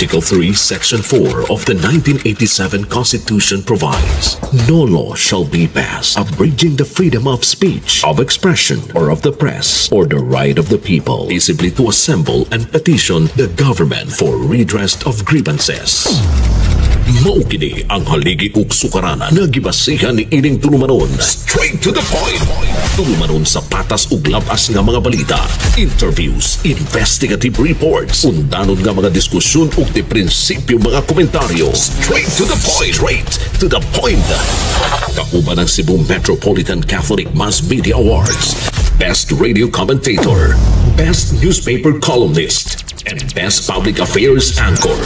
Article 3, Section 4 of the 1987 Constitution provides, no law shall be passed abridging the freedom of speech, of expression, or of the press, or the right of the people peaceably to assemble and petition the government for redress of grievances. Mao kini ang haligi ug sukaranan nga gibasihan ni ining tulumanon. Straight to the point. Tulumanon sa patas ug labas nga mga balita, interviews, investigative reports, undanon nga mga diskusyon ug di prinsipyo mga komentaryo. Straight to the point. Straight to the point. Kauban ang Cebu Metropolitan Catholic Mass Media Awards, Best Radio Commentator, Best Newspaper Columnist, and Best Public Affairs Anchor.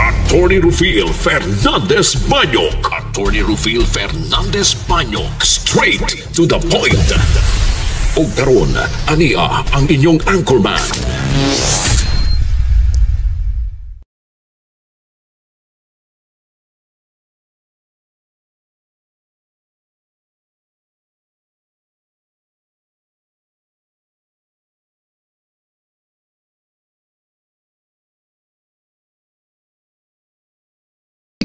Attorney Rufil Fernandez Banyok. Attorney Rufil Fernandez Banyok. Straight to the point. Og karon, ania ang inyong anchorman.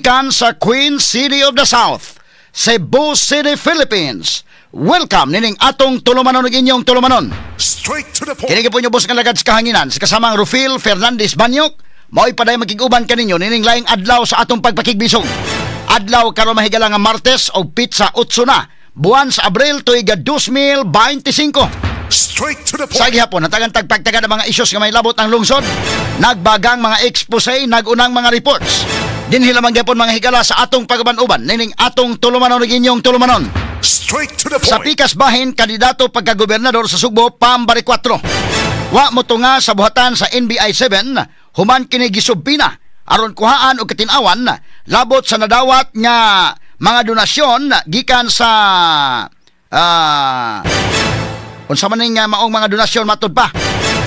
Sa Queen City of the South, Cebu City, Philippines. Welcome nining atong tulumanon ug inyong tulumanon. Straight to the point. Kini po inyo boss nga lagad sa kahanginan sa kasamang Rufil Fernandez Banyok. Mao'y paday makig-uban kaninyo nining laing adlaw sa atong pagpakigbisog. Adlaw karon mahigala nga Martes og pitsa 8 na, buwan sa Abril tuig 2025. Straight to the point. Sa gihapon, natagan tagpagtaga ng mga isyos nga may labot ang lungsod, nagbagang mga expose, nagunang mga reports. Dinhi lamang gyapon mga higala sa atong pagaban-uban nining atong tulumanon ug inyong tulumanon. Straight to the point. Sa pikas bahin, kandidato pagkagobernador sa Sugbo, Pam Baricuatro. Wa mo tunga sa buhatan sa NBI 7, human kini gisubpina aron kuhaan og katin-awan labot sa nadawat nga mga donasyon gikan sa unsa man ning maong mga donasyon matud pa.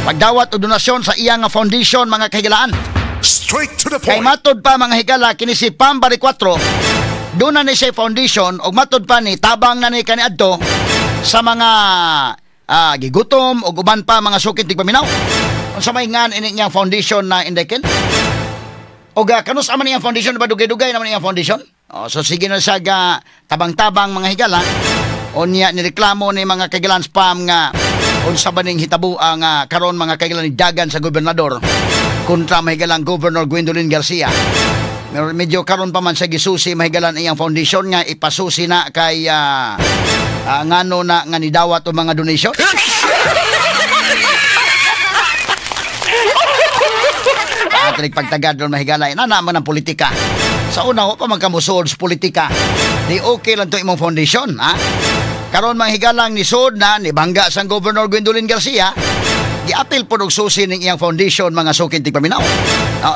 Pagdawat og donasyon sa iyang foundation mga kahigalaan. Straight to the point. Kay matod pa mga higala kini si Pam Baricuatro, doon na ni siya foundation og matod pa ni tabang na ni kaniadto sa mga gigutom og uban pa mga sukit tigpaminaw. Unsa may ngan ini niyang foundation na indeken? Og kanus man iyang foundation ba dugay-dugay naman iyang foundation? Oh, so sige na siya tabang-tabang mga higala. O niya nireklamo ni mga kagilan spam nga unsa ba ning hitabo ang karon mga kagilan ni dagan sa gobernador kontra mahigalang Governor Gwendolyn Garcia. Medyo karon pa man sa gisusi mahigalan iyang foundation nga ipasusi na kay ngano na nga nidawat og mga donation. Atrik pagtagad ron mahigala inana man ang politika. Sa una wa pa man kamusod sa politika. Di okay lang to imong foundation, ha? Karon mga higalang nisod na ni bangga sang Governor Gwendolyn Garcia, giapil po og susi ning iyang foundation mga sukin tigpaminaw.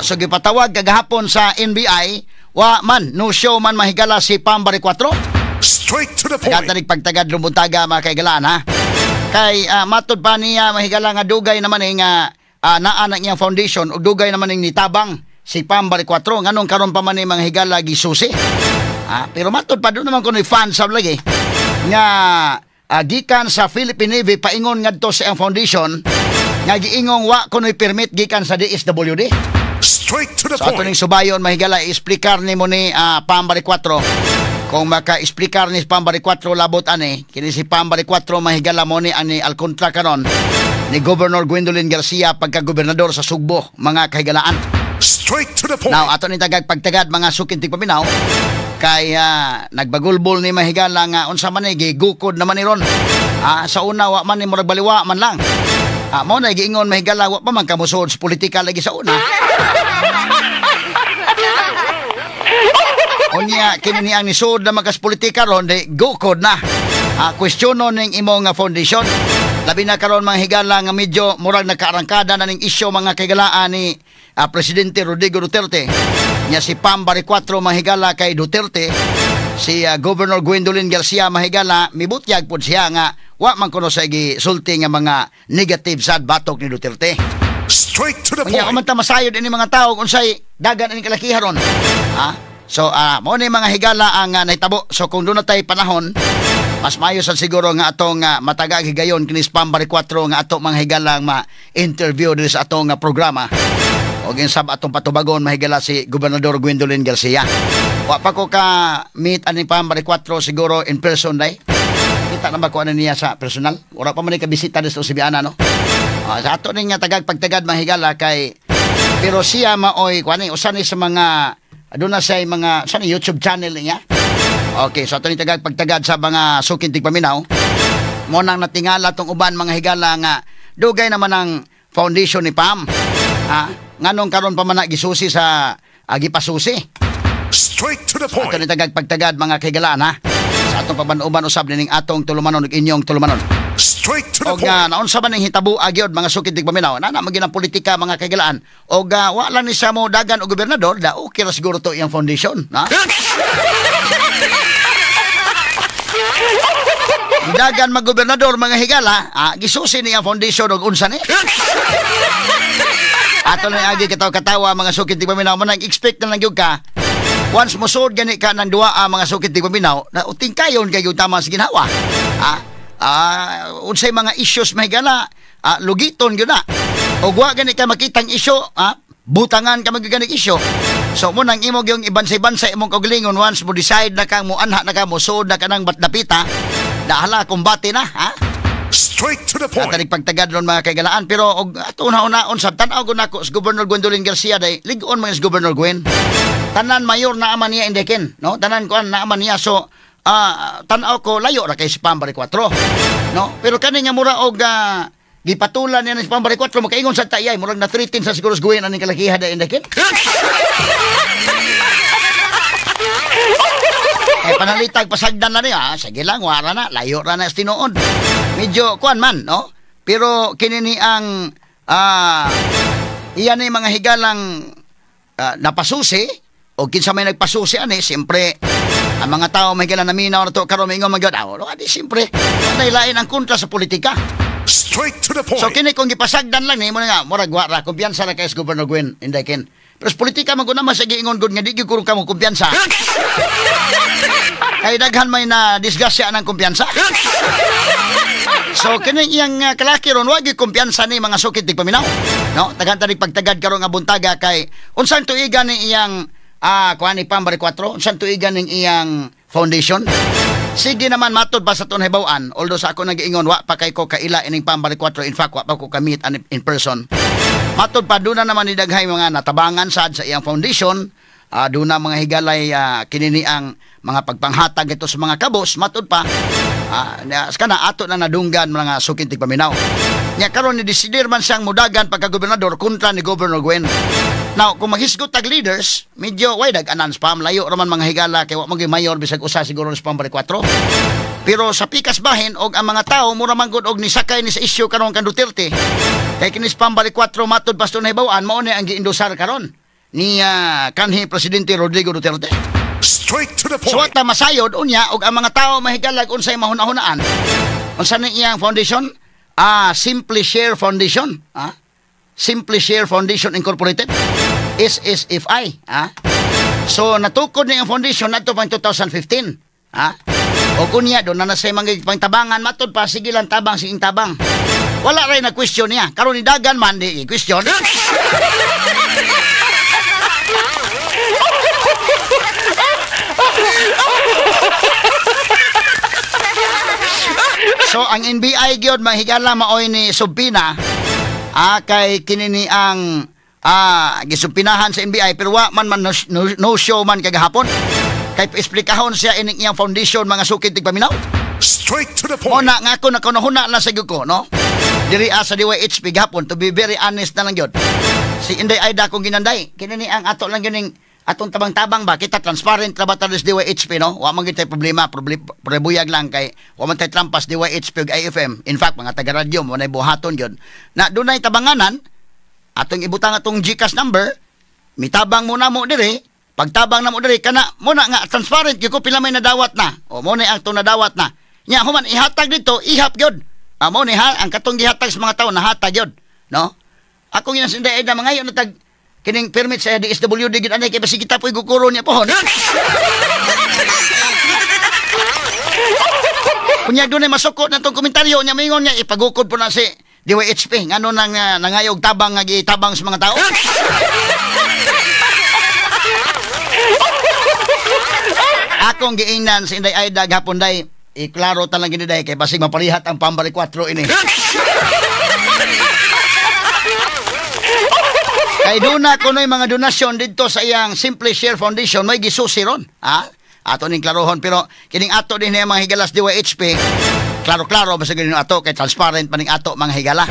So gipatawag kagahapon sa NBI, wa man no show man mahigala si Pam Baricuatro. Straight to the point. Tagatanig pagtagad rumbuntaga mga kahigalaan, ha. Kay matod pa niya mahigala nga dugay naman ning naa na iyang foundation ug dugay naman ning nitabang si Pam Baricuatro nganong karon pa man ni mga higala gisusi. Pero matod pa doon naman kunoy fans sab lagi nga gikan sa Philippine Navy paingon ngadto sa iyang foundation nga giingong wa kunoy permit gikan sa DSWD. Straight to the so, point. Ato ning subayon mahigala i-explicar nimo ni Pam Baricuatro. Kung maka-explicar ni Pam Baricuatro labot ani kini si Pam Baricuatro mahigala mo ni ani alkontra karon ni Governor Gwendolyn Garcia pagka-gobernador sa Sugbo mga kahigalaan. Straight to the point. Now ato ning tagag pagtagad mga sukin tigpaminaw kay nagbagulbol ni mahigala nga unsa man ni gigukod naman ni ron. Sa una wa man ni murag baliwa man lang. Mao na giingon mahigala wa pa man kamusod sa politika lagi sa una. Unya kini ni ang nisod na makas politika ron di gukod na. Kwestiyono ning imong foundation. Labi na karon mga higala nga medyo murag nakaarangkada na ning isyu mga kahigalaan ni Presidente Rodrigo Duterte. Nya si Pam Baricuatro mahigala kay Duterte, si Governor Gwendolyn Garcia mahigala mibutyag pod siya nga wa man kuno sa gisulti nga mga negative sad batok ni Duterte. Straight to the point. Unya man ta masayod ini mga tawo unsay dagan ini kalakiha ron. So mao ni mga higala ang nahitabo. So kung doon na tay panahon, mas maayo sad siguro nga atong matagag higayon kini Pam Baricuatro nga ato mga higala ang ma-interview diri sa atong programa. Og sab atong patubagon mahigala si Gobernador Gwendolyn Garcia. Wa pa ko ka meet ani Pam Baricuatro siguro in person day. Kita na ba ko ano niya sa personal? Wala pa man ni kabisita dito sa Biana, no? Sa ato ning nga tagag pagtagad mahigala kay pero siya maoy kuan usa ni sa mga aduna siya mga sa ni YouTube channel niya. Okay, so ato ni tagag pagtagad sa mga sukin tigpaminaw. Mo nang natingala tong uban mga higala nga dugay naman ang foundation ni Pam. Ha? Nganong karon pa man na gisusi sa gipasusi. Straight to the Ato point. ni tagag pagtagad mga kahigalaan, ha. Sa atong paban-uban usab nining atong tulumanon ug inyong tulumanon. Straight to the Og point. naunsa man ning hitabo gyud mga sukid tigpaminaw. Nana man gyud ang politika mga kahigalaan. Og wa lang ni siya mo dagan og gobernador, da okay ra siguro to iyang foundation, ha? Dagan mag-gobernador mga higala, gisusi niya ang foundation og unsa ni. Ato na agi katawa-katawa mga sukid tigpaminaw mo nang expect na lang gyud ka. Once mosud gani ka ng duwa mga sukid tigpaminaw, na uting kayon kay gyud tama sa ginhawa. Unsay mga issues mga higala, lugiton gyud na. Og wa gani ka makitang issue, butangan ka magyud issue. So mo nang imo gyung ibansay-bansay imong kaugalingon once mo decide na kang mo anha na ka mosud na ka ng batdapita, dahala kumbate na, ha? Straight to the point. At pagtagad ron mga kaigalaan pero og ato una-unaon sab tan-aw gud nako si Governor Gwendolyn Garcia day lig-on man si Governor Gwen. Tanan mayor na aman niya indeken, no? Tanan kuan na aman niya so tan-aw ko layo ra kay si Pam Baricuatro, no? Pero kani nga mura og gipatulan niya ni si Pam Baricuatro makaingon sa tayay murag na threaten sa siguro si Gwen aning kalakiha day indeken. Eh panalitag pasagdan na niya, sige lang wala na, layo ra na sa tinuod. Medyo kuan man, no? Pero kini ni ang iyan ni mga higalang napasusi o kinsa may nagpasusi ani, siyempre ang mga tao may higala naminaw na to karon mingon man gyud, di siyempre walay lain ang kontra sa politika. Straight to the point. So kini kung gipasagdan lang ni mo nga murag wa ra kumpiyansa ra kay si Governor Gwen Inday Ken. Pero sa politika man gud naman sa giingon gud nga di gyud kuno kamo kumpiyansa. Kay daghan may na disgrasya ng kumpiyansa. So kini iyang kalaki ron wa gyud kumpiyansa ni mga sukit tigpaminaw. No, daghan ta pagtagad karon nga buntaga kay unsang tuigan ni iyang kuan ni Pam Baricuatro, unsang tuigan ning iyang foundation. Sige naman matod pa sa tunay bawaan, although sa ako nagiingon wa pa kay ko kaila ining Pam Baricuatro, in fact wa pa ko ka-meet in person. Matod pa doon na naman ni daghay mga natabangan sad sa iyang foundation. Doon na mga higalay kinini ang mga pagpanghatag ito sa mga kabos. Matod pa kana ato na nadunggan mga sukin tigpaminaw. Nya karon ni desidir man siyang mudagan pagka-gobernador kontra ni Governor Gwen. Now, kung maghisgot tag leaders, medyo way dag-anan spam layo raman mga higala kay wa man gyud mayor bisag usa siguro ni Pam Baricuatro. Pero sa pikas bahin og ang mga tao mura man gud og nisakay ni sa issue karon kan Duterte. Kay kini Pam Baricuatro matud pasto na hibaw-an mao ni ang giindosar karon ni kanhi Presidente Rodrigo Duterte. Straight to the point. So at masayod unya og ang mga tao mahigalag unsay mahuna-hunaan. Unsa ni iyang foundation? Simply Share Foundation, ha? Simply Share Foundation Incorporated, SSFI, ha? So natukod ni ang foundation nadto pang 2015, ha? O kunya do na say mga pangtabangan matud pa sige lang tabang sige tabang. Wala ray na question niya. Karon ni dagan man di question. So ang NBI gyud mahigala maoy ni subpina kay kini ni ang gisupinahan sa NBI pero wa man no show man kagahapon. Kay esplikahon siya ining iyang foundation mga sukid tigpaminaw. Straight to the point. Una nga ako nakunahuna lang sa gyud ko, no? Diri sa DYHP gahapon, to be very honest na lang gyud. Si Inday Aida kong ginanday, kini ni ang ato lang gyud ning atong tabang-tabang ba kita transparent ra ba ta sa DYHP, no? Wa man gyud tay problema, problema lang kay wa man tay trampas DYHP ug IFM. In fact, mga taga-radyo mo nay buhaton gyud. Na dunay tabanganan atong ibutang atong GCash number, mitabang mo na mo diri, pagtabang na mo diri kana mo na nga transparent gyud ko pila may nadawat na. O mo na ang atong nadawat na. Nya human ihatag dito, ihap gyud. Mo ni ha, ang katong gihatag sa mga tawo nahatag gyud, no? Ako gyud sa Inday Aida mangayo na tag kining permit sa DSWD gyud anay kay basig kita po'y gukuro niya pohon. Kunya dunay masukot na tong komentaryo niya mingon niya ipagukod po na si DYHP ngano nang nangayog tabang nga gitabang sa mga tao. Akong giingnan si Inday Aida gahapon day, iklaro ta lang gini day kay basig maparihat ang Pambari 4 ini. Kay duna kunoy mga donasyon didto sa iyang Simply Share Foundation may gisusi ron. Ha? Ato ning klarohon pero kining ato din niya mga higalas DYHP. Klaro-klaro basta gini ato kay transparent pa ning ato mga higala.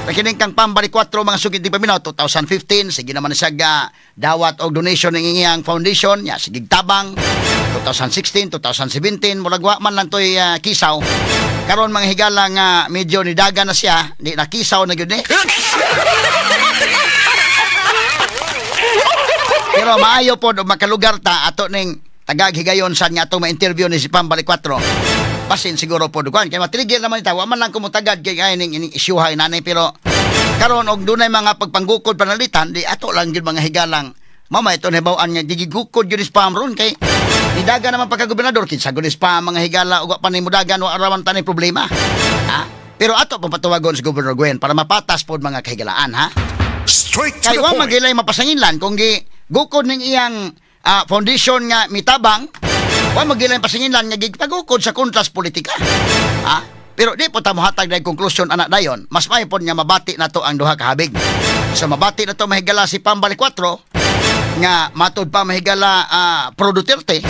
Kining kang Pambari 4 mga sugid di paminaw 2015 sige naman siya dawat og donation ning iyang foundation ya sige tabang 2016 2017 murag wa man lang toy kisaw. Karon mga higala nga medyo nidaga na siya, di nakisaw na gyud ni. Pero maayo pod og makalugar ta ato ning tagag higayon sa nga atong ma-interview ni si Pambari 4. Basin siguro pod kuan kay matrigger naman ita, wa man lang kumutagad kay ay ning ining isyuhay nanay pero karon og dunay mga pagpanggukod panalitan di ato lang gyud mga higalang mama ito nahibaw-an nga gigugukod gyud spam ron kay nidaga naman pagka gobernador kinsa gud spam mga higala ug wa pa ni mudagan wa ra man tanay problema. Ha? Pero ato pang patawagon si Governor Gwen para mapatas pod mga kahigalaan ha. Straight to kay the wa point. Magilay mapasanginlan kung gi gukod ning iyang foundation nga mitabang, wa magilay pasanginlan nga gipagukod sa kontras politika. Ha? Pero di po ta mohatag dahil konklusyon anak dayon, mas may pod nga mabati nato ang duha ka habig. So mabati nato mahigala si Pambali 4 nga matud pa mahigala pro Duterte.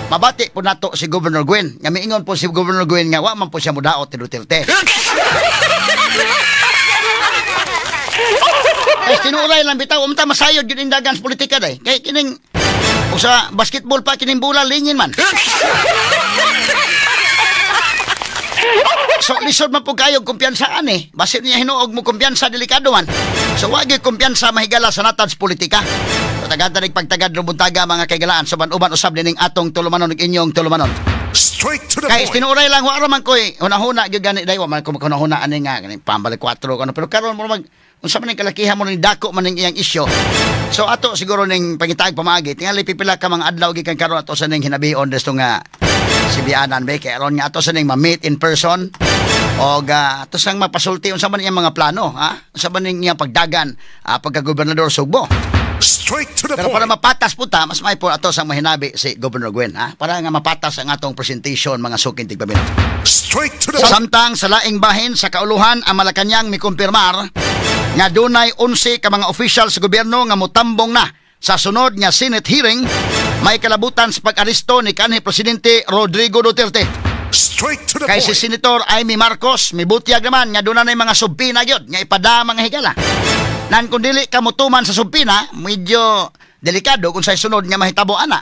Mabati po nato si Governor Gwen nga miingon po si Governor Gwen nga wa man po siya mudaot ni Duterte. Kay tinuray lang bitaw unta masayod gyud indagan sa politika day. Kay kining usa basketball pa kining bola lingin man. So lisod man po kayo kumpiyansaan eh. Basin niya hinuog mo kumpiyansa delikado man. So wa gyud kumpiyansa mahigala sa natad sa politika. So tagad pagtagad rubuntaga mga kaigalaan sa uban usab dining atong tulumanon ug inyong tulumanon. Straight to the kay point. Tinuray lang wa ra man koy hunahuna gyud gani day wa man ko maghunahuna ani nga ganing Pambali 4 kano pero karon mo mag unsa man ning kalakihan mo ning dako man ning iyang isyu. So ato siguro ning pangitaag pamaagi tingali pipila ka mga adlaw gikan karon ato sa ning hinabion desto nga sibianan be kay aron nga ato sa ning ma-meet in person og ato sang mapasulti unsa man iyang mga plano ha unsa man ning iyang pagdagan pagka-gobernador Sugbo. Straight to the pero point. Para mapatas po ta, mas may po ato sang mahinabi si Governor Gwen, ha? Para nga mapatas ang atong presentation mga suking tigpaminaw. Straight to the point. Samtang sa laing bahin sa kauluhan ang Malacañang mikumpirmar nga dunay 11 ka mga official sa gobyerno nga motambong na sa sunod nga Senate hearing may kalabutan sa pag-aresto ni kanhi Presidente Rodrigo Duterte. Straight to the kay point. Si Senator Amy Marcos mibutyag naman nga dunay mga subpina gyud nga ipada mga higala. Nan kung dili ka motuman sa subpina, medyo delikado kung sa sunod nga mahitabo ana.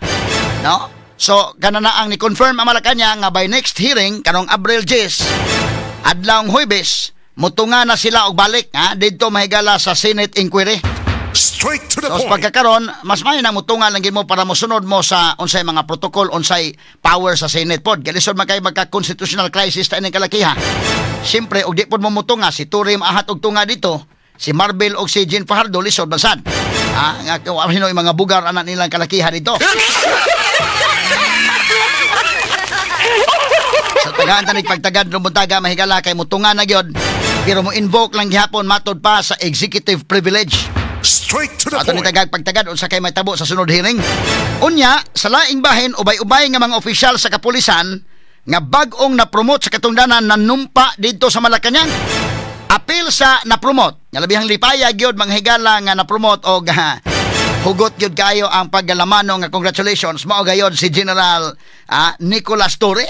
No? So kana na ang ni-confirm ang Malacañang nga by next hearing karong Abril 10, adlawng Huwebes, mutunga na sila og balik ha didto mahigala sa Senate inquiry. Straight to the so, point. Pagkakaron, mas may nang mutunga lang gid mo para mosunod mo sa unsay mga protocol, unsay power sa Senate pod. Galisod man kay magka-constitutional crisis ta ining kalakiha. Siyempre, og di pod mo mutunga si Turim ahat og tunga dito, si Marvel og si Jean Fajardo lisod man sad. Ha, nga hinoy mga bugar anak nilang kalakiha dito. Sa tagaan tanig pagtagad rumuntaga mahigala kay mutunga na gyud pero mo invoke lang gihapon matod pa sa executive privilege. Straight to the ato ni point. Tagag pagtagad unsa kay mahitabo sa sunod hearing. Unya sa laing bahin ubay-ubay nga mga opisyal sa kapulisan nga bag-ong na-promote sa katungdanan nanumpa didto sa Malacañang. Apil sa na-promote nga labihang lipaya gyud mga higala nga na-promote og hugot gyud kayo ang paggalamano nga congratulations mao gayod si General Nicolas Torre.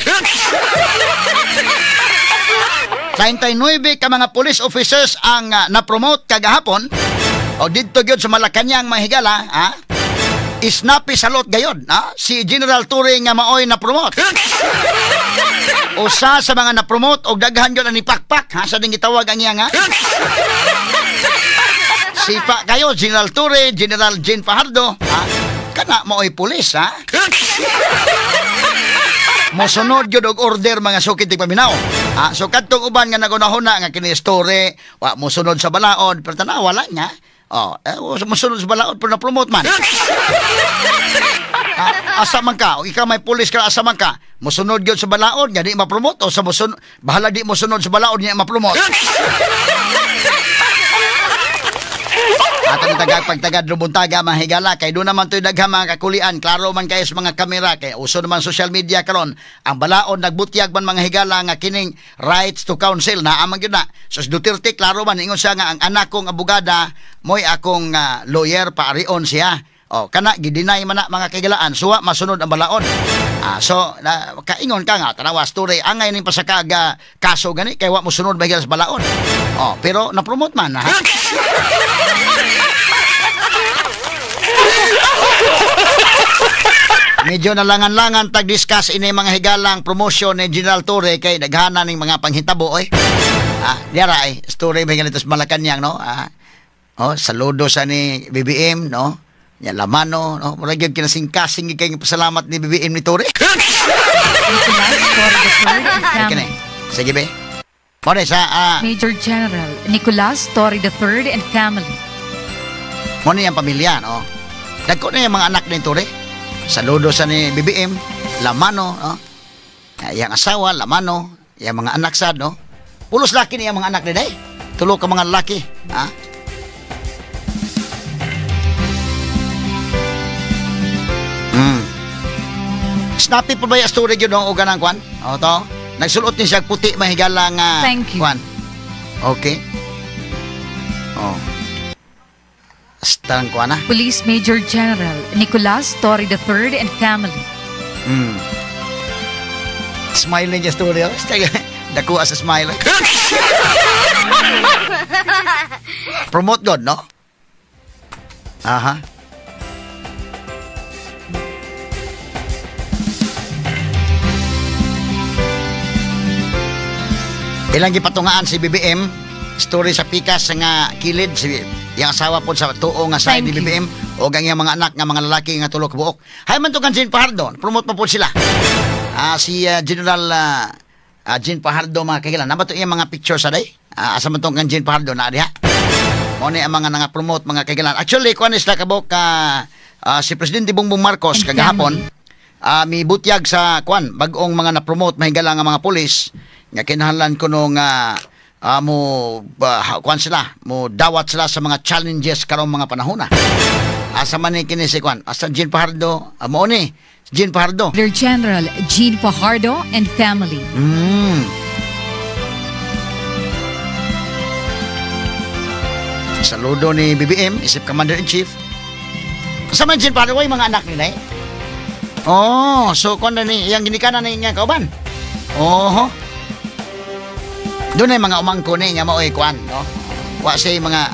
39 ka mga police officers ang na-promote kagahapon o didto gyud sa Malacañang mga higala ha. Isnapi salot gayod ha si General Torre nga maoy na-promote. Usa sa mga na-promote og daghan gyud ang nipakpak ha sa ding gitawag ang iya nga. Sipa kayo General Torre, General Jean Fajardo ha. Kana maoy pulis ha. Mosunod gyud og order mga sukit di paminaw. Ha, so kadtong uban nga nagunahuna nga kini story, wa mosunod sa balaod, pero tanawa lang nga. Oh, mosunod sa balaod pero na-promote man. Asa man ka, o ikaw may pulis ka, asa man ka, mosunod gyud sa balaod nga di ma-promote o sa mosunod, bahala di mosunod sa balaod nga ma-promote. Ato ni tagag pagtagad rubuntaga mga higala kay doon naman to'y daghang mga kakulian, klaro man kayo sa mga kamera kay uso naman social media karon. Ang balaod nagbutyag man mga higala nga kining rights to counsel naa man gyud na. So si Duterte klaro man ingon siya nga ang anak kong abogada mo'y akong lawyer paarion siya. O kana gideny man na mga kahigalaan, suwa masunod ang balaod. So na, kaingon ka nga tanawa story angay ning pasakaga kaso gani kay wa mosunod mahigala sa balaod. O pero na-promote man ha. Medyo nalangan-langan tag-discuss ini mga higalang promotion ni General Torre kay naghana ning mga panghitabo oy. Diara ay story may ganito sa Malacanang no. Oh, saludo sa ni BBM no. Ya lamano no. Mura gyud kinasingkasing gyud kay pasalamat ni BBM ni Torre. Nicolas Torre III and family. Sige be. More sa Major General Nicolas Torre III and family. Mo ni ang pamilya no. Dagko na yung mga anak ni Torre. Saludo sa ni BBM, lamano, no? Iyang asawa, lamano, iyang mga anak sad, no? Pulos laki niya mga anak ni day. Tulo ka mga laki, ha? Snappy po ba yung story yun, no? O ganang kwan? O to? Nagsulot ni siya puti mahigala nga Thank you. Kwan. Okay. Oh. Basta ang kwan, ha? Police Major General Nicolas Torre III and family. Smiling yung story, oh. Dakuha sa smile. Promote God, no? Aha. Ilang gipatungaan si BBM, story sa pikas nga kilid si iyang asawa po sa tuo nga side Thank ni you. BBM o ang iyang mga anak nga mga lalaki nga tulo ka buok. Hay man to kan Jean Fajardo, promote pa po sila. Si General Jean Fajardo mga kagilan. Naba to iyang mga picture sa day? Asa man tong kan Jean Fajardo na diha? Mo ni ang mga nanga-promote mga kagilan. Actually kuan sila kabok si Presidente Bongbong Marcos And kagahapon family. Mibutyag sa kuan bag-ong mga na-promote mahigala nga mga pulis nga kinahanglan kuno nga mo kuan sila, mo dawat sila sa mga challenges karong mga panahona. Asa man ni kini si kuan? Asa Jean Fajardo? Mo ni Jean Fajardo. Brigadier General Jean Fajardo and family. Saludo ni BBM, isip Commander-in-Chief. Sa man Jean Fajardo, way mga anak nila eh. Oh, so kuan na ni iyang ginikanan ni nga kauban. Oho. Doon ay mga umangko ni nga maoy kuan, no? Wa say mga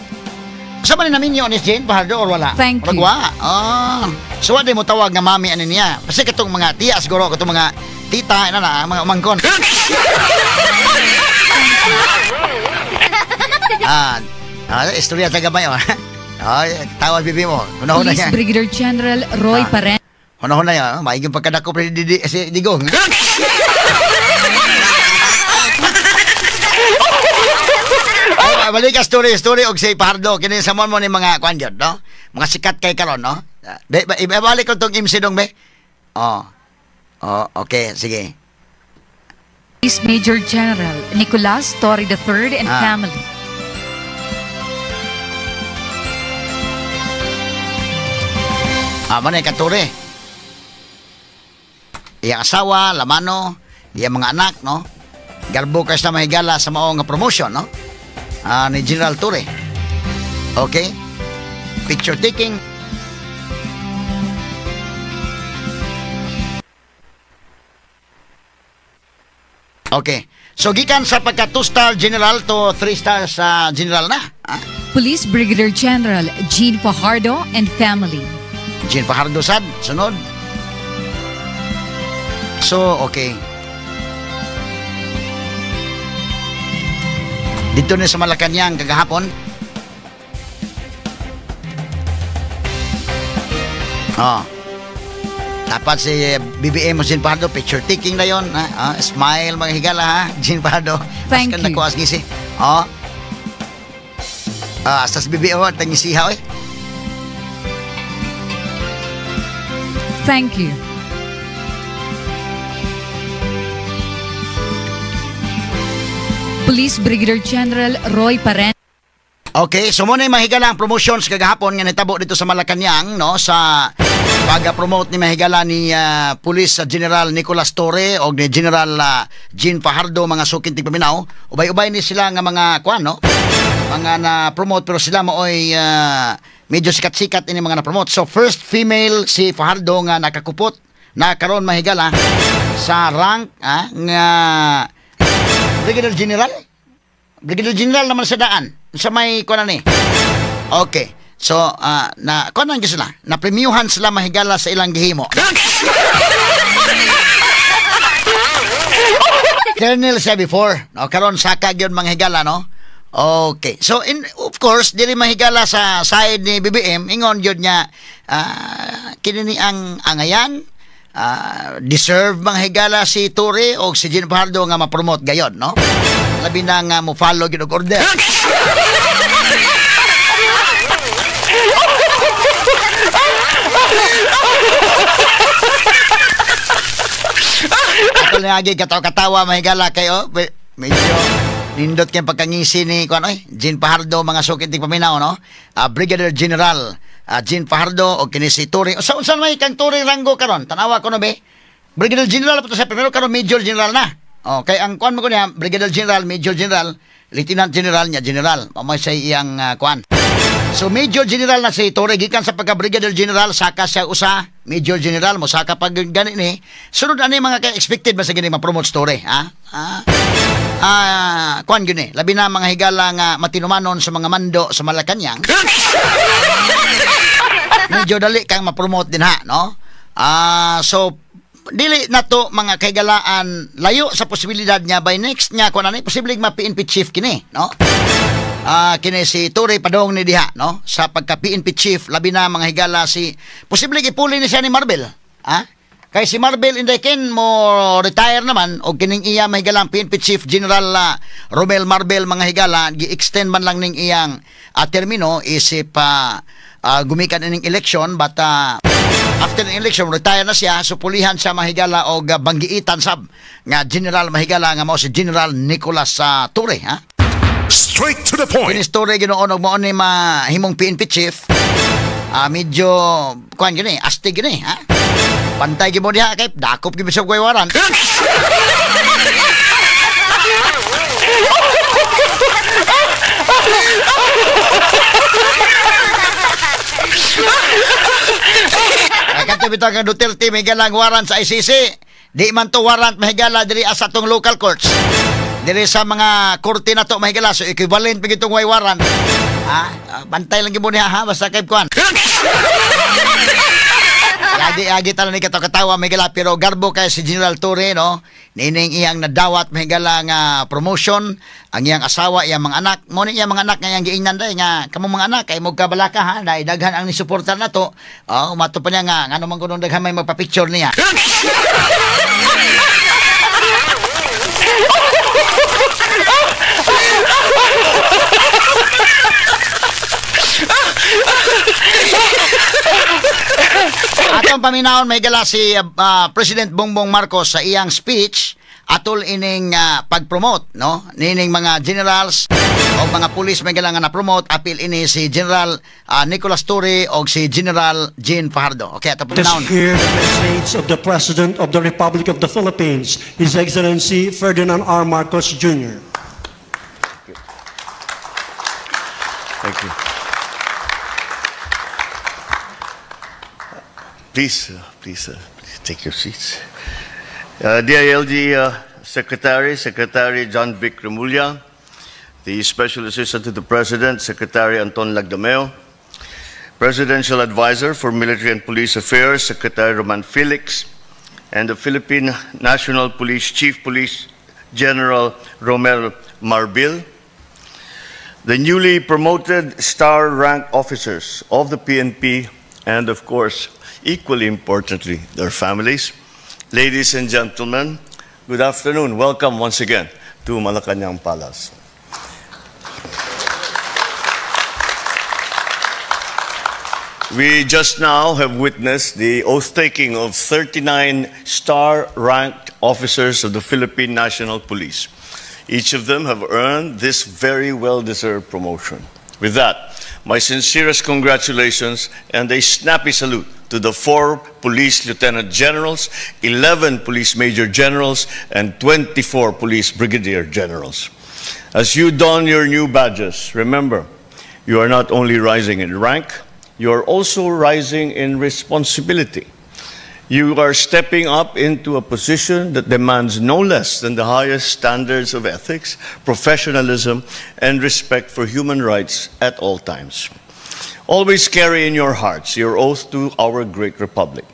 sa man ni naminyo ni Jean Fajardo or wala? Thank you. Murag wa. Oh. So wa di mo tawag nga mami ani niya. Kasi katong mga tiya siguro katong mga tita ina na mga umangkon. Istorya sa gamay, oh. Ay, tawag bibi mo. Hunahuna Police niya. Brigadier General Roy Paren. Hunahuna niya. Maiging pagkadako pre di, si Digong. Ay, balik ka story, story og si Fajardo. Kini sa mo ni mga kuan gyud, no? Mga sikat kay karon, no? Be, ba, ibalik ko tong MC dong, be. Oh. Oh, okay, sige. Police Major General Nicolas Torre III and family. Manay ka Torre. Iyang asawa, lamano, iyang mga anak, no? Garbo ka sa mahigala sa mao nga promotion, no? Ni General Torre. Okay? Picture taking. Okay. So gikan sa pagka 2-star general to 3-star sa general na. Ha? Police Brigadier General Jean Fajardo and family. Jean Fajardo sad, sunod. So, okay. Dito ni sa Malacanang kagahapon. Oh. Dapat si BBM mo Jean Fajardo, picture taking na yon, ha? Oh, smile mga higala ha, Jean Fajardo. Thank Askan you. nakuha ngisi. Oh. Sa BBM mo, tangisiha oy. Thank you. Police Brigadier General Roy Paren. Okay, so muna yung mahigala ang promotions kagahapon nga nitabo dito sa Malacanang, no, sa pag-promote ni mahigala ni Police General Nicolas Torre o ni General Jean Fajardo, mga suking tigpaminaw. Ubay-ubay ni sila nga mga kuan, no, mga na-promote, pero sila maoy medyo sikat-sikat ini mga na-promote. So first female si Fajardo nga nakakupot na karon mahigala sa rank nga Brigadier General. Brigadier General naman sa daan sa may kuan ni. Okay. So na kuan nang sila, na premiuhan sila mahigala sa ilang gihimo. Colonel siya before, no, karon saka gyud mga higala, no. Okay. So in of course dili mahigala sa side ni BBM, ingon gyud niya kini ni ang angayan, deserve mga higala si Torre o si Jean Fajardo nga ma-promote gayon, no. Labi na nga mo follow gyud og order. Ato na agi katawa-katawa mahigala kayo, medyo nindot kay pagkangisi ni kuan oy Jean Fajardo, mga sukit ting paminaw, no. Brigadier General Jean Fajardo o kini si Torre. Unsa may kang Torre ranggo karon? Tanawa ko no be. Brigadier General pa to sa primero, karon Major General na. Okay, ang kuan mo ko niya, Brigadier General, Major General, Lieutenant General niya, General. Mamay sa iyang kuan. So Major General na si Torre, gikan sa pagka Brigadier General, saka siya usa, Major General, mo saka pag gani ni. Sunod ani mga ka-expected ba sa gini ma-promote Torre, ha? Kuan gyud ni. Labi na mga higala nga matinumanon sa mga mando sa Malacanang. Medyo dali kang ma-promote din ha, no? So dili na to mga kaigalaan, layo sa posibilidad niya by next niya kung ano, posibleng ma-PNP chief kini, no? Kini si Torre padong ni diha, no? Sa pagka PNP chief, labi na mga higala si posibleng ipuli ni siya ni Marbil, ha? Kay si Marbil inday ken mo retire naman og kining iya mahigalang PNP chief General Romel Marbil mga higala, gi-extend man lang ning iyang termino isip gumikan ining election, but after the election retire na siya, so pulihan siya mahigala og banggiitan sab nga General mahigala nga mao si General Nicolas Torre, ha? Straight to the point. Kinis Torre Ginoo og mao ni mahimong PNP chief. Medyo kuan gini, astig gini, ha? Pantay gyud mo diha kay dakop gyud sa waran. Kato bitaw kang Duterte may galang warrant sa ICC. Di man to warrant mahigala diri sa atong local courts. Diri sa mga korte na to mahigala, so equivalent pag itong way warrant. Ha? Bantay lang gyud mo niya, ha, basta kay kuan. Agi-agi tanan ni katawa mahigala, pero garbo kay si General Torre, no. Nining iyang nadawat mahigala nga promotion, ang iyang asawa, iyang mga anak. Mo ni iyang mga anak nga iyang giingnan day nga kamo mga anak kay mo kabalaka, ha, dahil daghan ang nisuportar na to. Oh, mato pa niya nga ngano man kuno daghan may magpa-picture niya. Atong paminawon may gala si President Bongbong Marcos sa iyang speech atol ining pag-promote, no, nining mga generals o mga pulis may gala nga na-promote, apil ini si General Nicolas Torre o si General Jean Fajardo. Okay, atong paminawon. Let us hear the message of the President of the Republic of the Philippines, His Excellency Ferdinand R. Marcos Jr. Thank you. Please, please, please take your seats. DILG Secretary, Secretary John Vic Remulla, the Special Assistant to the President, Secretary Anton Lagdameo, Presidential Advisor for Military and Police Affairs, Secretary Roman Felix, and the Philippine National Police Chief Police General Romel Marbil, the newly promoted star rank officers of the PNP, and of course, equally importantly, their families. Ladies and gentlemen, good afternoon. Welcome once again to Malacanang Palace. We just now have witnessed the oath taking of 39 star ranked officers of the Philippine National Police. Each of them have earned this very well deserved promotion. With that, my sincerest congratulations and a snappy salute to the four police lieutenant generals, 11 police major generals, and 24 police brigadier generals. As you don your new badges, remember, you are not only rising in rank, you are also rising in responsibility. You are stepping up into a position that demands no less than the highest standards of ethics, professionalism, and respect for human rights at all times. Always carry in your hearts your oath to our great republic,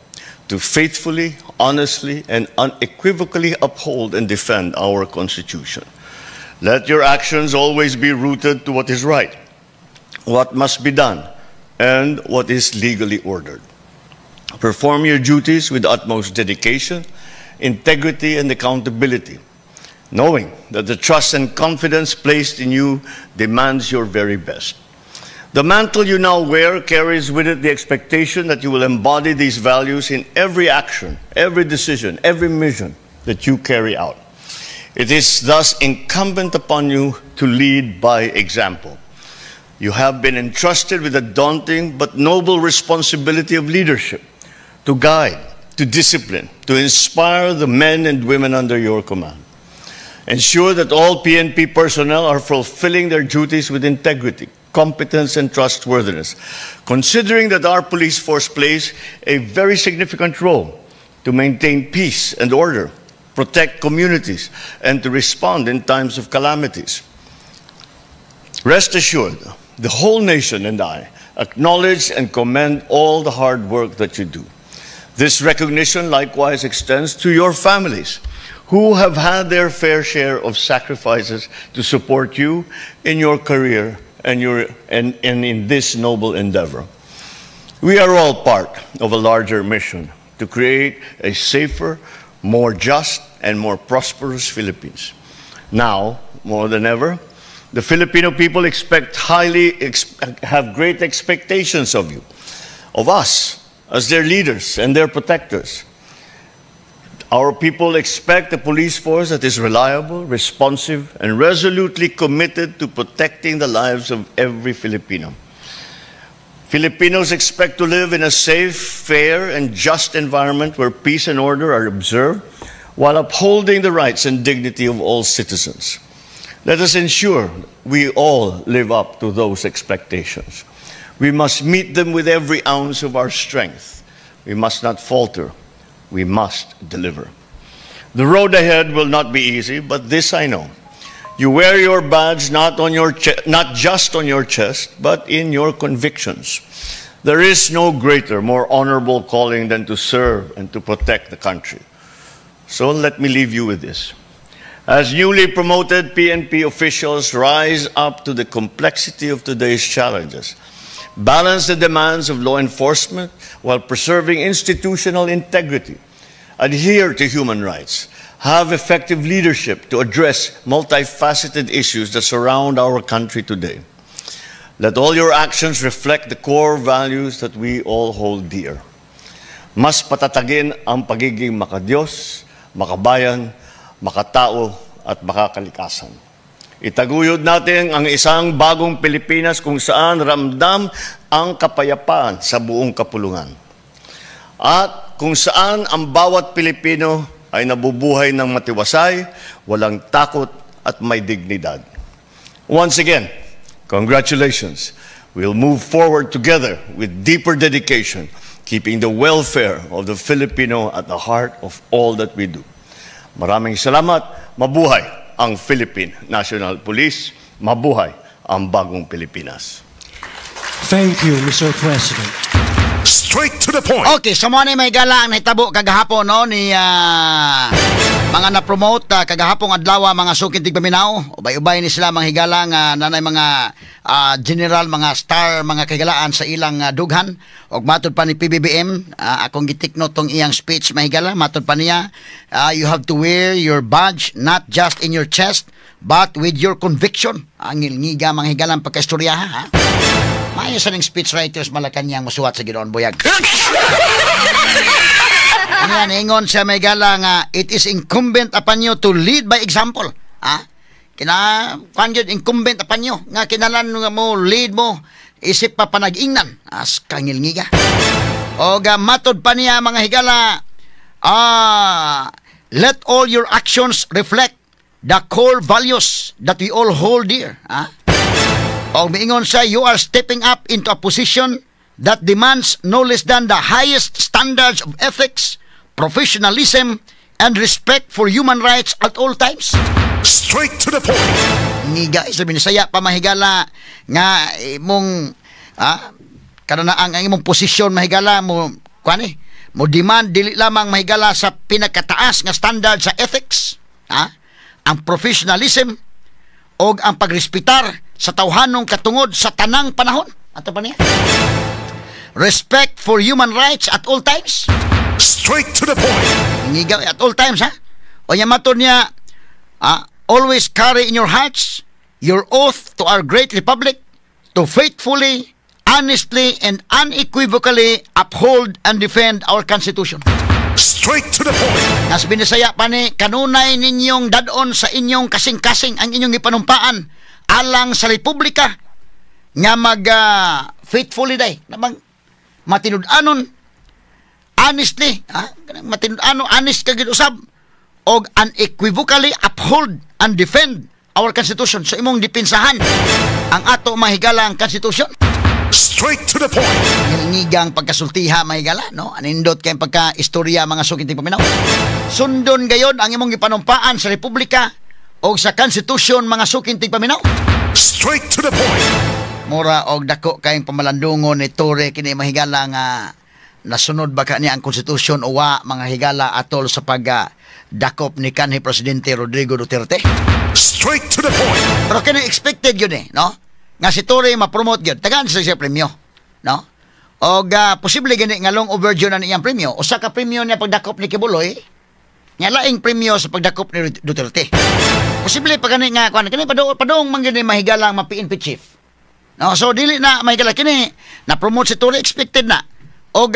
to faithfully, honestly, and unequivocally uphold and defend our Constitution. Let your actions always be rooted to what is right, what must be done, and what is legally ordered. Perform your duties with utmost dedication, integrity, and accountability, knowing that the trust and confidence placed in you demands your very best. The mantle you now wear carries with it the expectation that you will embody these values in every action, every decision, every mission that you carry out. It is thus incumbent upon you to lead by example. You have been entrusted with the daunting but noble responsibility of leadership to guide, to discipline, to inspire the men and women under your command. Ensure that all PNP personnel are fulfilling their duties with integrity, competence, and trustworthiness, considering that our police force plays a very significant role to maintain peace and order, protect communities, and to respond in times of calamities. Rest assured, the whole nation and I acknowledge and commend all the hard work that you do. This recognition likewise extends to your families, who have had their fair share of sacrifices to support you in your career and in this noble endeavor. We are all part of a larger mission to create a safer, more just, and more prosperous Philippines. Now, more than ever, the Filipino people have great expectations of you, of us, as their leaders and their protectors. Our people expect a police force that is reliable, responsive, and resolutely committed to protecting the lives of every Filipino. Filipinos expect to live in a safe, fair, and just environment where peace and order are observed while upholding the rights and dignity of all citizens. Let us ensure we all live up to those expectations. We must meet them with every ounce of our strength. We must not falter. We must deliver. The road ahead will not be easy, but this I know. You wear your badge not just on your chest, but in your convictions. There is no greater, more honorable calling than to serve and to protect the country. So let me leave you with this. As newly promoted PNP officials rise up to the complexity of today's challenges, balance the demands of law enforcement while preserving institutional integrity, adhere to human rights, have effective leadership to address multifaceted issues that surround our country today. Let all your actions reflect the core values that we all hold dear. Mas patatagin ang pagiging makadiyos, makabayan, makatao at makakalikasan. Itaguyod natin ang isang bagong Pilipinas kung saan ramdam ang kapayapaan sa buong kapulungan. At kung saan ang bawat Pilipino ay nabubuhay ng matiwasay, walang takot at may dignidad. Once again, congratulations. We'll move forward together with deeper dedication, keeping the welfare of the Filipino at the heart of all that we do. Maraming salamat. Mabuhay ang Philippine National Police. Mabuhay ang bagong Pilipinas. Thank you, Mr. President. Straight to the point. Okay, so mao ni, mga higala, ang nahitabo kagahapon, no, ni mga na-promote kagahapong adlaw, mga suking tigpaminaw. Ubay-ubay ni sila, mga higala, nga nanay mga general, mga star, mga kahigalaan sa ilang dughan. Og matod pa ni PBBM, akong gitikno tong iyang speech, mga higala, matod pa niya, "You have to wear your badge not just in your chest but with your conviction." Ang ngiga, mga higalang pagkaistorya, ha. Maayo sa ning speech writers Malacanang musuwat sa Ginoon buyag. Yan, ingon siya, mahigala, nga it is incumbent upon you to lead by example. Ha? Kina, kwan yun, incumbent upon you nga kinalan nga mo lead mo isip pa panag-ingnan. As kangilngiga. O ga matod pa niya, mga higala, let all your actions reflect the core values that we all hold dear. Ha? O miingon siya, you are stepping up into a position that demands no less than the highest standards of ethics, professionalism, and respect for human rights at all times. Straight to the point. Ngiga sa Binisaya pa, mahigala, nga imong kanana ang imong posisyon, mahigala, mo kuan eh, mo demand dili lamang, mahigala, sa pinakataas nga standard sa ethics, ang professionalism og ang pagrespetar sa tawhanong katungod sa tanang panahon. Ato pa niya, respect for human rights at all times. Straight to the point. Ngiga at all times, ha. O nya matod niya, always carry in your hearts your oath to our great republic to faithfully, honestly, and unequivocally uphold and defend our Constitution. Straight to the point. Nas Binisaya pa ni, kanunay ninyong dadon sa inyong kasing-kasing ang inyong ipanumpaan alang sa republika nga mag faithfully day, na mag matinud-anon, honestly, ha, matinud-anon, honest ka gid usab og unequivocally uphold and defend our Constitution. So imong depensahan ang ato, mahigala, ang Constitution. Straight to the point. Ngigang pagkasultiha, mahigala, no? Anindot kay pagka istorya, mga suking paminaw. Sundon gayon ang imong gipanumpaan sa republika o sa Constitution, mga suking tigpaminaw. Straight to the point. Mura og dako kayong pamalandungon ni Torre kini, mahigala, nga nasunod ba ka niya ang Constitution o wa, mga higala, atol sa pag dakop ni kanhi Presidente Rodrigo Duterte. Straight to the point. Pero kini expected yun eh, no? Nga si Torre ma-promote yun. Tagaan siya premyo, no? O posible gani nga long overdue na niyang premyo. Usa ka premyo niya pagdakop ni Quiboloy, nga laing premyo sa pagdakop ni Duterte. Posible pa gani nga kuan kini padung padung man gani, mahigala, ma PNP chief. No, so dili na, mahigala, kini na promote si Torre, expected na. Og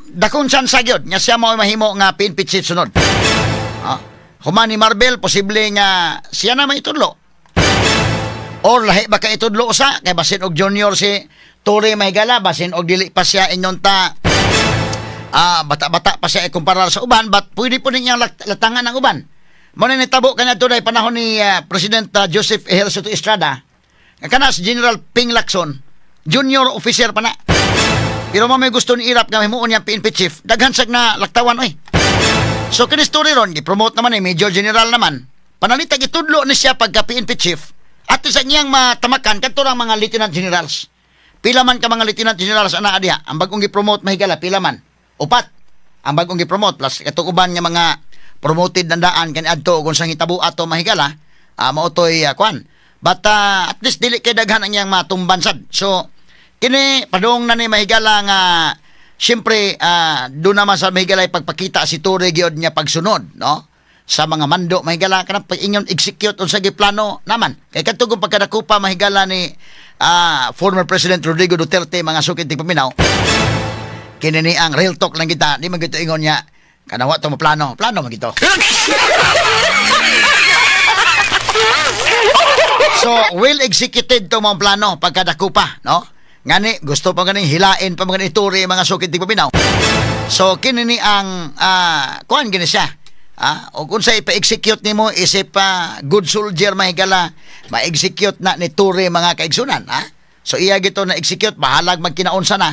dakong chance gyud nga siya mao mahimo nga PNP chief sunod. Ah, human ni Marbil, posible nga siya na may itudlo. Or lahi ba ka itudlo usa kay basin og junior si Torre, mahigala, basin og dili pa siya inyon ta bata-bata pa siya ikumpara sa uban, but pwede po ninyang latangan ang uban. Mo na nitabo kanya tunay panahon ni President Joseph Ejercito Estrada. Nga kana si General Ping Lacson, junior officer pa na. Pero mo may gusto ni Erap nga himuon niyang PNP chief, daghan sag na laktawan oy. So kini story ron, gi-promote naman eh, Major General naman. Panalitag itudlo ni siya pagka PNP chief. At sa niyang matamakan kadto lang mga lieutenant generals. Pila man ka mga lieutenant generals ana diha? Ang bagong gi-promote, mahigala, pila man? Upat. Ang bagong gi-promote plus katong uban nga mga promoted nandaan kani adto kung sang hitabo ato, mahigala, mao toy kwan. But at least dili kay daghan ang iyang matumban sad. So kini padung na ni, mahigala, nga siyempre doon naman sa, mahigala, pagpakita si Torre gyud niya pagsunod, no, sa mga mando, mahigala, kanang pag-ingon execute unsa plano naman kay kadto kung pagkadakupa, mahigala, ni former President Rodrigo Duterte, mga sukit paminaw. Kini ni ang real talk lang kita, di man gito ingon niya kana wa to mo plano, plano man gito. So well executed to mga plano pagkadakupa, no? Ngani gusto pa ganing hilain pa mga ituri, mga sukit paminaw. So kini ni ang kuan gini siya. O kung sa ipa-execute nimo isip pa good soldier, mahigala, ma-execute na ni Torre, mga kaigsunan, ha? So iya gito na execute, bahalag magkinaunsa na.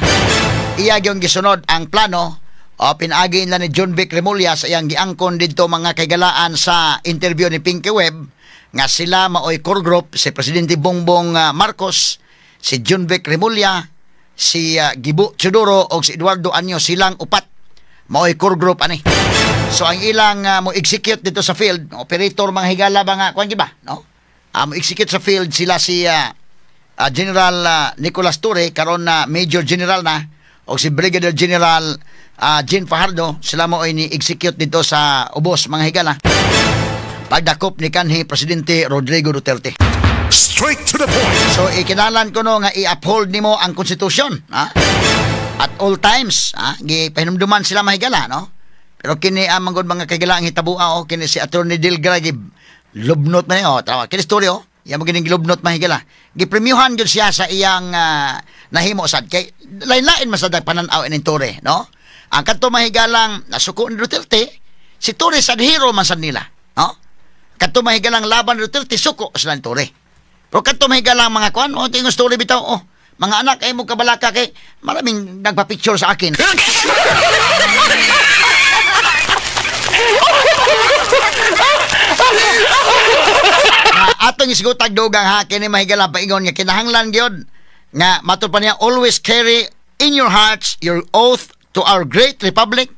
Iya gyud gisunod ang plano o pinaagi nila ni John Vic Remulla sa iyang giangkon didto, mga kaigalaan, sa interview ni Pinky Webb nga sila maoy core group, si Presidente Bongbong Marcos, si John Vic Remulla, si Gibo Teodoro o si Eduardo Año, silang upat maoy core group ani. So ang ilang mo execute dito sa field, operator, mga higala ba nga kuan ba, no? Mo execute sa field sila si General Nicolas Torre, karon na Major General na, o si Brigadier General Jean Fajardo, sila mo ay ni execute dito sa ubos, mga higala, pagdakop ni kanhi Presidente Rodrigo Duterte. Straight to the point. So ikinalan ko no nga i-uphold nimo ang konstitusyon, ha? At all times, ha? Gipahinumduman sila mahigala, no? Pero kini ang manggod mga kagila ang hitabua, oh, kini si Attorney Delgra gi lubnot man oh, tawa. Kini story oh, iya mo gining gilubnot mahigala. Gipremyuhan gyud siya sa iyang nahimo sad kay lain-lain man sad ang panan-aw ining Torre, no? Ang kadto mahigalang nasuko ni Duterte, si Torre sad hero man sad nila, no? Kadto mahigalang laban ni Duterte, suko sila ni Torre. Pero kadto mahigalang mga kuan, oh, tingong story bitaw, oh, mga anak ay mo kabalaka kay maraming nagpa-picture sa akin. Atong isgutag dugang ha, kini mahigala paingon nga kinahanglan gyud nga matud pa niya, always carry in your hearts your oath to our great republic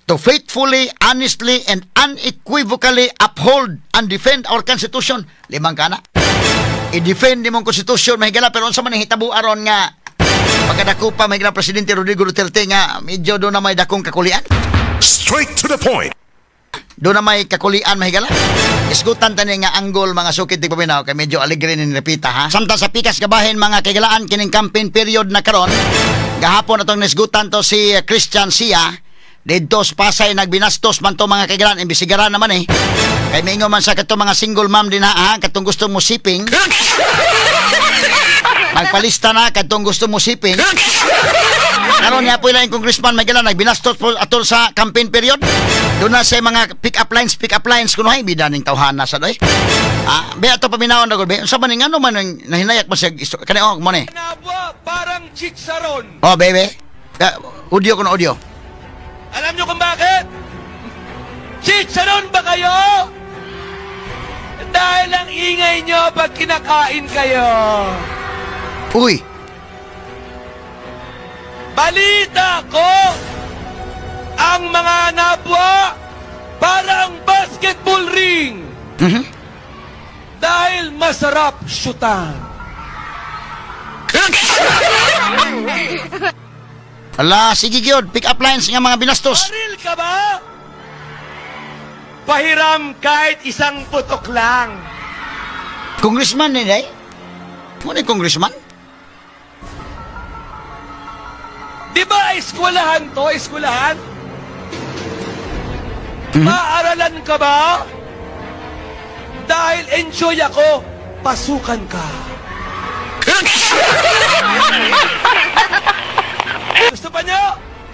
to faithfully, honestly, and unequivocally uphold and defend our Constitution. Limang kana. I-defend nimong konstitusyon mahigala, pero unsa man ang hitabo aron nga pagkadako pa mahigala Presidente Rodrigo Duterte nga medyo do na may dakong kakulian. Straight to the point. Do na may kakulian mahigala. Isgutan tani nga anggol mga sukit di paminaw kay medyo alegre ni repita ha. Samtang sa pikas gabahin mga kaigalaan kining campaign period na karon. Gahapon atong nisgutan to si Christian Sia didto sa Pasay, nagbinastos man to mga kaigalaan, imbisigaran naman eh. Kay mingo man sa katong mga single mom din ha, katong gusto mo siping. Magpalista na katong gusto mo siping. Karon niya po ilang congressman may gala nagbinastos po atol sa campaign period. Doon na sa mga pick up lines kuno hay bida ning tawhana sa doy. Ah, be ato paminawon na gud be. Unsa man ning ano man nahinayak man siya kani oh mo ni. Parang chicharon. Oh bebe. Audio kuno audio. Alam niyo kung bakit? Chicharon ba kayo? Dahil ang ingay nyo pag kinakain kayo. Uy. Balita ko, ang mga nabwa parang basketball ring. Mm-hmm. Dahil masarap syutan. Ala, sige gyud, pick up lines nga mga binastos. Baril ka ba? Pahiram kahit isang putok lang. Congressman ni day? Mo ni congressman? Di ba eskwelahan to? Eskwelahan? Mm-hmm. Maaralan ka ba? Dahil enjoy ako, pasukan ka. Gusto pa nyo?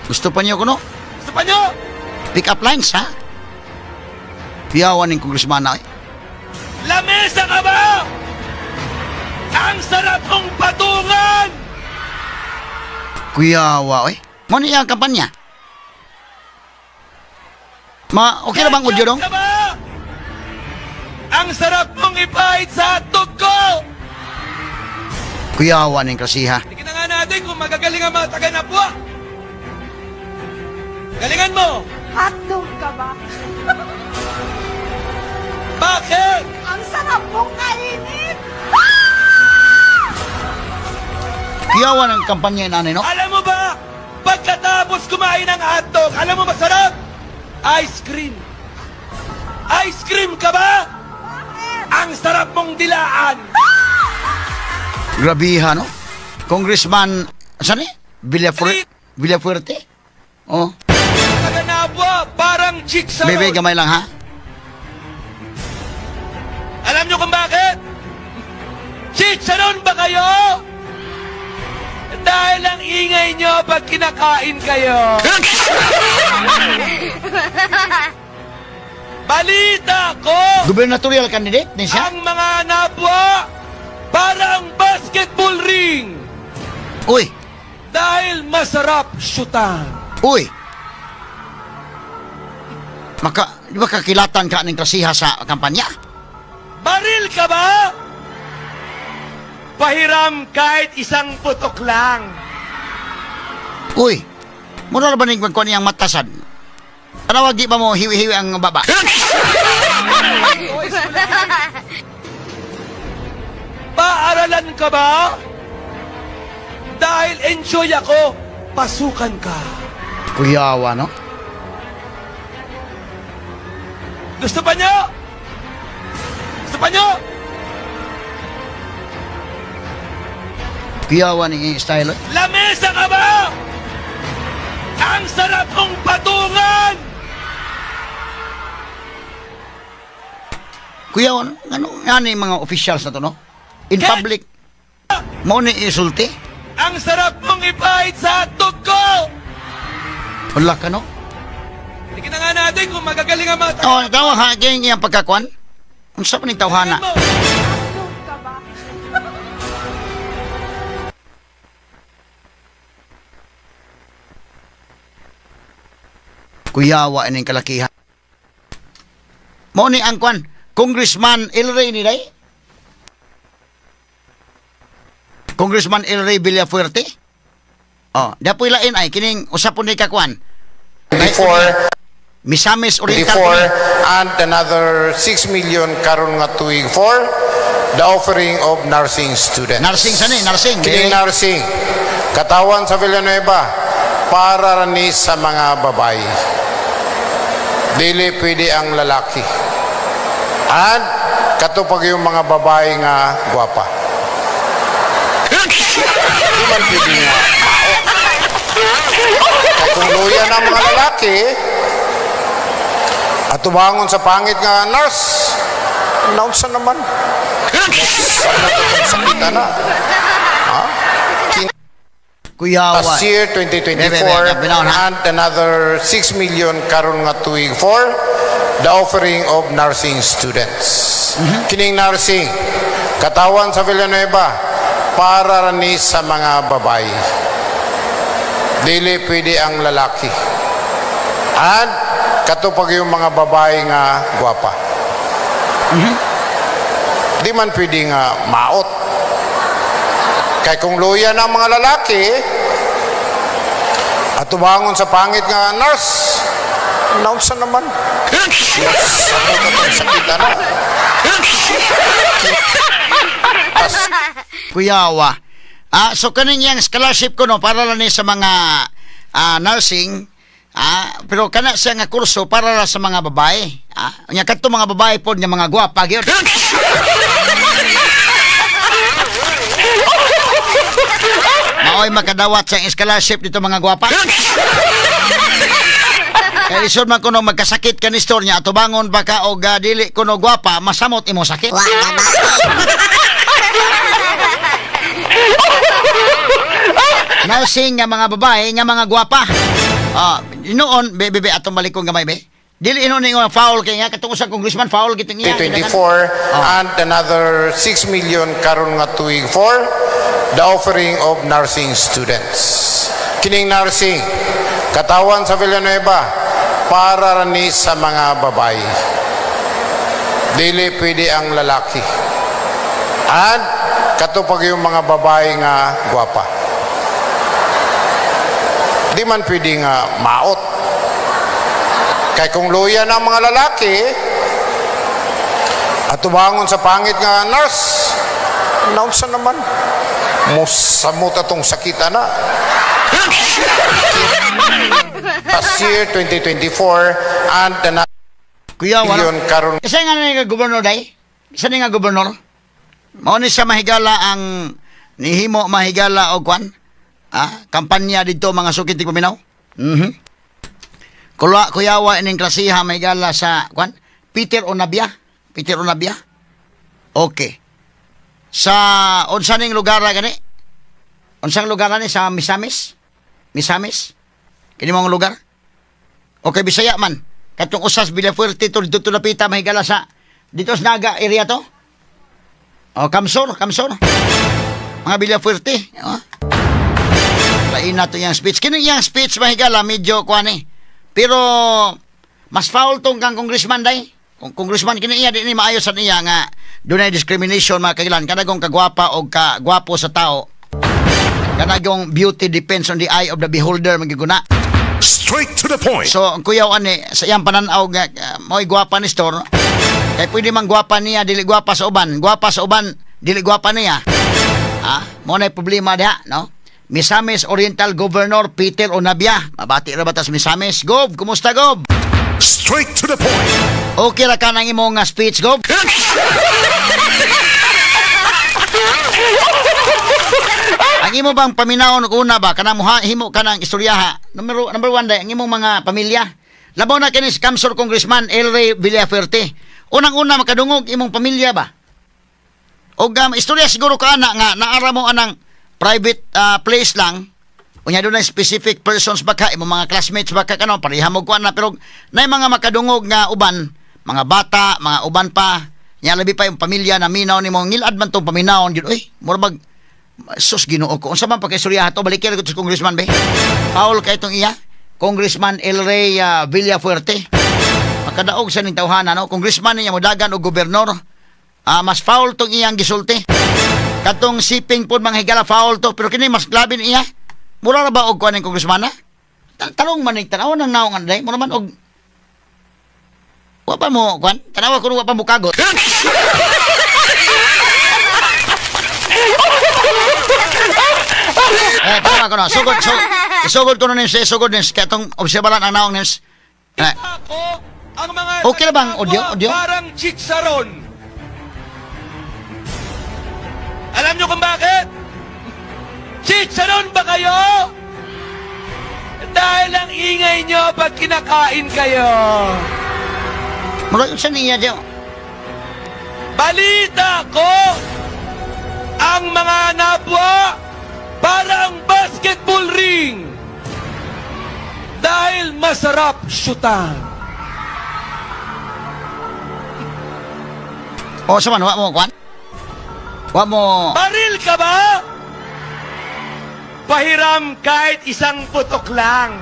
Gusto pa nyo kuno? Gusto pa nyo? Pick up lines, ha? Piyawan ng congressman na eh. Lamesa ka ba? Ang sarap mong patungan! Kuyawa, eh. Mo niya ang kampanya. Ma, okay na bang audio dong? Ang sarap mong ipahit sa hotdog ko! Kuyawa ng krasiha. Tignan nga natin kung magagaling ang mga taga-Nabua. Galingan mo! Hotdog ka ba? Bakit? Ang sarap mong kainin! Kuyawa ng kampanya nanay, no? Alam mo ba, pagkatapos kumain ng hotdog, alam mo masarap? Ice cream! Ice cream ka ba? Ang sarap mong dilaan! Grabiha, no? Congressman, saan eh? Villafuerte? Oh. Taga-Nabua, parang chicharon. Bebe, gamay lang, ha? Alam nyo kung bakit? Chicharon ba kayo? Dahil ang ingay nyo pag kinakain kayo. Balita ko! Gubernatorial candidate ni siya? Ang mga Nabua, parang basketball ring. Uy! Dahil masarap syutan. Uy! Di ba kakilatan ka ng krasiha sa kampanya? Baril ka ba? Pahiram kahit isang putok lang. Uy! Muna na ba ning magkuha niyang matasad? Tanawag di ba mo hiwi-hiwi ang baba? Paaralan ka ba? Dahil enjoy ako, pasukan ka. Kuyawa, no? Gusto pa nyo? Gusto pa nyo? Kuyawa ni style. Lamesa ka ba? Ang sarap mong patungan! Kuya, ano nga ni mga officials na to, no? In public, mao ni isulti? Ang sarap mong ipahid sa hotdog ko! Wala ka, no? Tignan nga natin kung magagaling ang mga... Oh, tawa ha, kaya iyang pagkakuan? Unsa pa ning tawhana? Hotdog ka ba? Kuyawa ining kalakihan. Mao ni ang kuan, Congressman El Rey ni day? Congressman El Rey Villafuerte? Oh, dapoy lain ay kining usa po ni kakuan. 24 Misamis Oriental and another 6 million karon nga tuig for the offering of nursing students. Nursing sa ni, nursing. Kining nursing katawan sa Villanueva para ni sa mga babae. Dili pwede ang lalaki. At katupag yung mga babae nga gwapa. Di man pwede nga mao. Kung luya ng mga lalaki at tumangon sa pangit nga nurse, naunsa naman? Sakit na. Ha? Kuyawa. Last year, 2024, and another 6 million karon nga tuig for the offering of nursing students. Kining nursing, katawan sa Villanueva, para ni sa mga babae. Dili pwede ang lalaki. At katupag yung mga babae nga gwapa. Di man pwede nga maot. Kay kung luya ng mga lalaki, at tumangon sa pangit nga nurse, naunsa naman? Sakit na. Kuyawa. So kaning yang scholarship ko no para lang ni sa mga nursing, pero kana siya nga kurso para lang sa mga babae. Nya kadto mga babae pod nga mga gwapa gyud. Maoy makadawat sa scholarship dito mga gwapa. Kay lisod man kuno magkasakit ka ni store niya atubangon baka og dili kuno gwapa, masamot imo sakit. Nursing nga mga babae nga mga gwapa. Noon be atong balikon gamay be. Dili ino ni nga foul kay nga katong usang congressman foul kitong iya. 24 and another 6 million karon nga tuig for the offering of nursing students. Kining nursing katawan sa Villanueva para ni sa mga babae. Dili pwede ang lalaki. At katupag yung mga babae nga gwapa. Di man pwede nga maot. Kay kung luya ng mga lalaki at tumangon sa pangit nga nurse, naunsa naman? Musamot atong sakit na. Last year, 2024, and another million karon. Isa nga nga gobernador day? Isa nga gobernador? Mao ni siya mahigala ang nihimo mahigala og kwan? Kampanya dito mga sukit ti paminaw. Kuyawa ining klasiha mahigala sa kwan? Peter Onabia. Peter Onabia. Okay. Sa unsa ning lugar gani? Unsang lugar ni sa Misamis? Misamis? Kini mong lugar? Okay, Bisaya man. Katong usas Villafuerte to dito lapita mahigala sa dito sa Naga area to. Oh, Kamsor, Kamsor. Mga Villafuerte, oh. Lain na to yung speech. Kini yung speech mahigala medyo kuan eh. Pero mas foul tong kang congressman day. Kung congressman kini iya di ni maayo sa niya nga dunay discrimination mga kailan kanagong kagwapa og kagwapo sa tao. Kanagong beauty depends on the eye of the beholder magiguna. Straight to the point. So ang kuyaw ani sa iyang pananaw nga mo'y gwapa ni store. Kay pwede man gwapa niya dili gwapa sa uban, gwapa sa uban dili gwapa niya. Mo na problema diha, no? Misamis Oriental Governor Peter Onabia. Mabati ra ba tas Misamis? Gov, kumusta Gov? Straight to the point. Okay ra ka nang imong speech, Gov? Ang Ang imo bang paminawon una ba kanang himo kanang istoryaha? Number 1 day ang imong mga pamilya. Labaw na kini si Kamsor Congressman El Rey Villafuerte. Unang-una makadungog imong pamilya ba? Og istorya siguro ka ana nga naara mo anang private place lang. Unya doon na specific persons baka imong mga classmates baka kano pareha mo kuan na, pero nay mga makadungog nga uban, mga bata, mga uban pa. Nya labi pa yung pamilya na minaw nimo, ngilad man tong paminawon gyud. Uy, mura bag sus Ginoo ko. Unsa man pagkaistorya to, balikin ko sa congressman be. Paul kay itong iya, Congressman El Rey Villafuerte. Makadaog sa ning tawhana no, congressman niya modagan og gobernador. Mas foul tong iyang gisulti. Katong siping pod mga higala foul to, pero kini mas grabe niya. Mura ra ba og kuan ning congressman na? Tarong man ning tan-aw nang naong anday, mura man og wa pa mo kuan, tanawa kuno wa pa mo kagot. Tanawa kuno, sugod isugod kuno nims, isugod nims kay atong obserbaran ang naong nims. Ako ang mga okay na bang audio? Audio? Parang chicharon. Alam nyo kung bakit? Chicharon ba kayo? Dahil ang ingay nyo pag kinakain kayo. Mura yun sa niya, Diyo. Balita ko, ang mga nabwa parang basketball ring. Dahil masarap syutan. O, sa man, wa mo, Kwan? Wa mo... Baril ka ba? Pahiram kahit isang putok lang.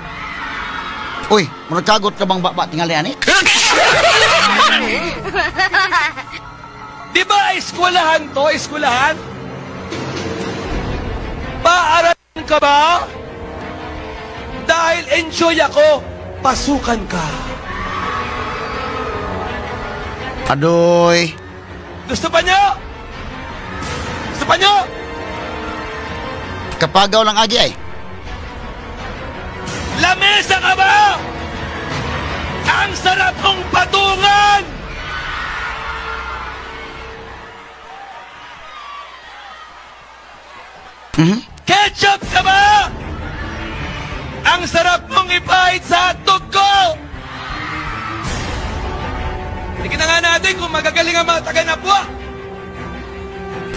Uy, murag kagot ka bang baba tingali ani? Di ba eskwelahan to? Eskwelahan? Paaralan ka ba? Dahil enjoy ako, pasukan ka. Adoy. Gusto pa nyo? Gusto pa nyo? Kapagaw lang agi ay. Lamesa ka ba? Ang sarap mong patungan! Mm-hmm. Ketchup ka ba? Ang sarap mong ipahit sa hotdog ko! Tignan nga natin kung magagaling ang mga taga-Nabua.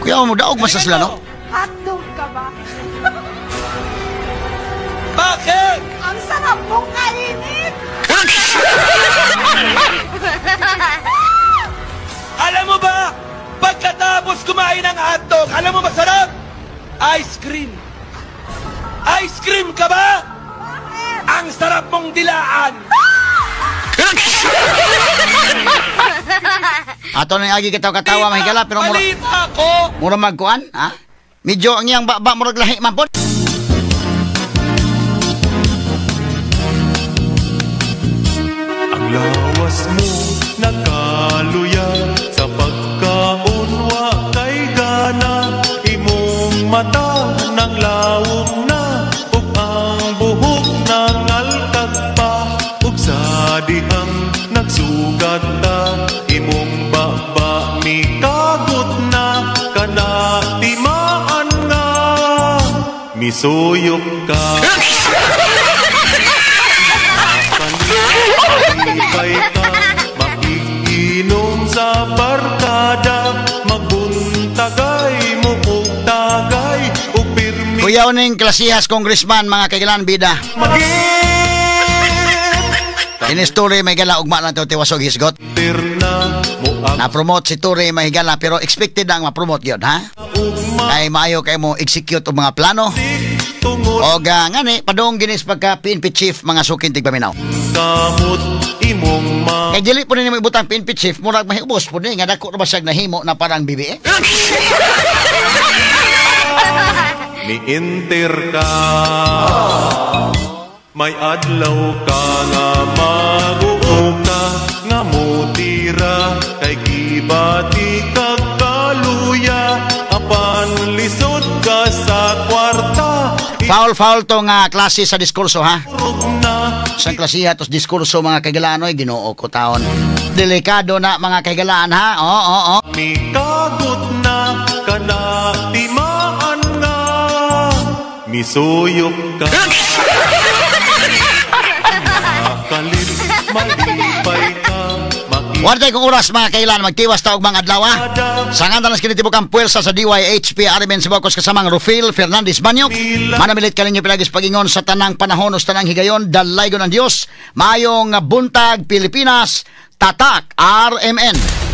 Kuya, mo daog man sa sila, no? Hotdog ka ba? Bakit? Ang sarap mong kainin! Alam mo ba, pagkatapos kumain ng hotdog, alam mo masarap? Ice cream. Ice cream ka ba? Bakit? Ang sarap mong dilaan. Ato nang agi katawa-katawa mahigala pero mura balita ko. Mura magkuan, ha? Medyo ang iyang baba murag lahi man pod. Ang lawas mo nakaluya sa pagkaon wa kay gana, imong mata nang lawom na ug ang buhok nangalkag pa, ug sa dihang nagsugat ta imong baba mikagot na kana timaan nga misuyok ka. Palipay ka, makikinom sa barkada, magbuntagay, mukugtagay, ug pirmi. Kuyaw ning klasihas congressman mga kailan bida. Ini story may gala ugma lang to tiwasog hisgot. Na-promote si Tore may gala pero expected ang ma-promote gyud ha. Kay maayo kay mo execute og mga plano. O ngani padung ginis pagka PNP chief mga sukin tigpaminaw. Kay dili po nimo ibutang PNP chief murag mahiubos po ni nga dako ra ba siyag nahimo na parang BBM. Ni-enter ka. May adlaw ka nga maguo ka, nga mutira kay gibati kag kaluya, apan lisod ka sa kwarta. Foul to nga klase sa diskurso ha. Sa klasiha tos diskurso mga kaigalanoy, Ginoo ko taon. Delikado na mga kaigalaan ha. Oo, oo. Mikagot na kana timaan nga Makisuyok ka. Makalit, malipay ka. Wartay kong oras mga kailan magtiwas ta og mga adlaw. Sa ngalan sa kinitibukang puwersa sa DYHP RMN Sibokos kasamang Rufil Fernandez Banyok. Manamilit kaninyo pilagis pagingon sa tanang panahon o sa tanang higayon, dalaygon ang Dios. Maayong buntag Pilipinas, Tatak RMN.